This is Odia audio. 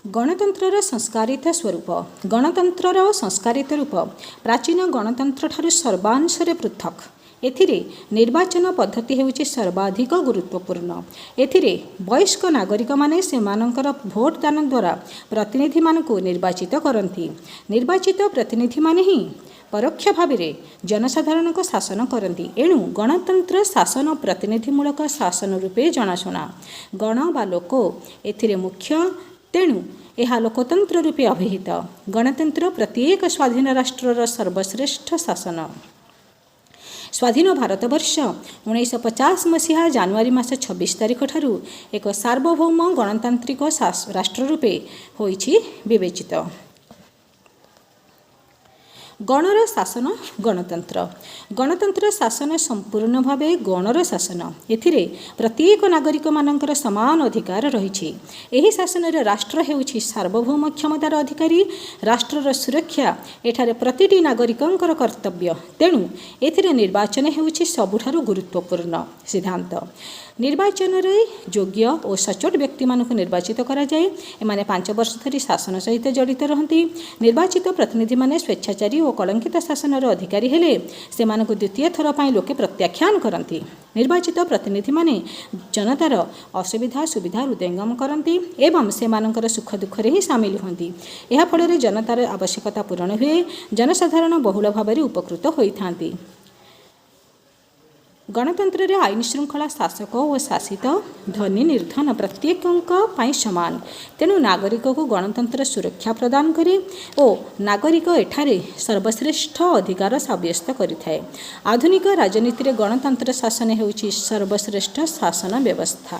ଗଣତନ୍ତ୍ରର ସଂସ୍କାରିତ ସ୍ୱରୂପ। ଗଣତନ୍ତ୍ରର ସଂସ୍କାରିତ ରୂପ ପ୍ରାଚୀନ ଗଣତନ୍ତ୍ରଠାରୁ ସର୍ବାଂଶରେ ପୃଥକ୍। ଏଥିରେ ନିର୍ବାଚନ ପଦ୍ଧତି ହେଉଛି ସର୍ବାଧିକ ଗୁରୁତ୍ୱପୂର୍ଣ୍ଣ। ଏଥିରେ ବୟସ୍କ ନାଗରିକମାନେ ସେମାନଙ୍କର ଭୋଟ ଦାନ ଦ୍ୱାରା ପ୍ରତିନିଧିମାନଙ୍କୁ ନିର୍ବାଚିତ କରନ୍ତି। ନିର୍ବାଚିତ ପ୍ରତିନିଧିମାନେ ହିଁ ପରୋକ୍ଷ ଭାବରେ ଜନସାଧାରଣଙ୍କ ଶାସନ କରନ୍ତି। ଏଣୁ ଗଣତନ୍ତ୍ର ଶାସନ ପ୍ରତିନିଧିମୂଳକ ଶାସନ ରୂପେ ଜଣାଶୁଣା। ଗଣ ବା ଲୋକ ଏଥିରେ ମୁଖ୍ୟ, ତେଣୁ ଏହା ଲୋକତନ୍ତ୍ର ରୂପେ ଅଭିହିତ। ଗଣତନ୍ତ୍ର ପ୍ରତ୍ୟେକ ସ୍ୱାଧୀନ ରାଷ୍ଟ୍ରର ସର୍ବଶ୍ରେଷ୍ଠ ଶାସନ। ସ୍ୱାଧୀନ ଭାରତବର୍ଷ 1950 ମସିହା ଜାନୁଆରୀ ମାସ 26 ତାରିଖ ଠାରୁ ଏକ ସାର୍ବଭୌମ ଗଣତାନ୍ତ୍ରିକ ରାଷ୍ଟ୍ର ରୂପେ ହୋଇଛି ବିବେଚିତ। ଗଣର ଶାସନ ଗଣତନ୍ତ୍ର। ଗଣତନ୍ତ୍ର ଶାସନ ସମ୍ପୂର୍ଣ୍ଣ ଭାବେ ଗଣର ଶାସନ। ଏଥିରେ ପ୍ରତ୍ୟେକ ନାଗରିକମାନଙ୍କର ସମାନ ଅଧିକାର ରହିଛି। ଏହି ଶାସନରେ ରାଷ୍ଟ୍ର ହେଉଛି ସାର୍ବଭୌମ କ୍ଷମତାର ଅଧିକାରୀ। ରାଷ୍ଟ୍ରର ସୁରକ୍ଷା ଏଠାରେ ପ୍ରତିଟି ନାଗରିକଙ୍କର କର୍ତ୍ତବ୍ୟ। ତେଣୁ ଏଥିରେ ନିର୍ବାଚନ ହେଉଛି ସବୁଠାରୁ ଗୁରୁତ୍ୱପୂର୍ଣ୍ଣ ସିଦ୍ଧାନ୍ତ। ନିର୍ବାଚନରେ ଯୋଗ୍ୟ ଓ ସଚ୍ଚୋଟ ବ୍ୟକ୍ତିମାନଙ୍କୁ ନିର୍ବାଚିତ କରାଯାଏ। ଏମାନେ 5 ବର୍ଷ ଧରି ଶାସନ ସହିତ ଜଡ଼ିତ ରହନ୍ତି। ନିର୍ବାଚିତ ପ୍ରତିନିଧିମାନେ ସ୍ୱେଚ୍ଛାଚାରୀ ଓ କଳଙ୍କିତ ଶାସନର ଅଧିକାରୀ ହେଲେ ସେମାନଙ୍କୁ ଦ୍ୱିତୀୟ ଥର ପାଇଁ ଲୋକେ ପ୍ରତ୍ୟାଖ୍ୟାନ କରନ୍ତି। ନିର୍ବାଚିତ ପ୍ରତିନିଧିମାନେ ଜନତାର ଅସୁବିଧା ସୁବିଧା ହୃଦୟଙ୍ଗମ କରନ୍ତି ଏବଂ ସେମାନଙ୍କର ସୁଖ ଦୁଃଖରେ ହିଁ ସାମିଲ ହୁଅନ୍ତି। ଏହା ଫଳରେ ଜନତାର ଆବଶ୍ୟକତା ପୂରଣ ହୁଏ। ଜନସାଧାରଣ ବହୁଳ ଭାବରେ ଉପକୃତ ହୋଇଥାନ୍ତି। ଗଣତନ୍ତ୍ରରେ ଆଇନ ଶୃଙ୍ଖଳା ଶାସକ ଓ ଶାସିତ, ଧନୀ ନିର୍ଦ୍ଧନ ପ୍ରତ୍ୟେକଙ୍କ ପାଇଁ ସମାନ। ତେଣୁ ନାଗରିକକୁ ଗଣତନ୍ତ୍ର ସୁରକ୍ଷା ପ୍ରଦାନ କରେ ଓ ନାଗରିକ ଏଠାରେ ସର୍ବଶ୍ରେଷ୍ଠ ଅଧିକାର ସାବ୍ୟସ୍ତ କରିଥାଏ। ଆଧୁନିକ ରାଜନୀତିରେ ଗଣତନ୍ତ୍ର ଶାସନ ହେଉଛି ସର୍ବଶ୍ରେଷ୍ଠ ଶାସନ ବ୍ୟବସ୍ଥା।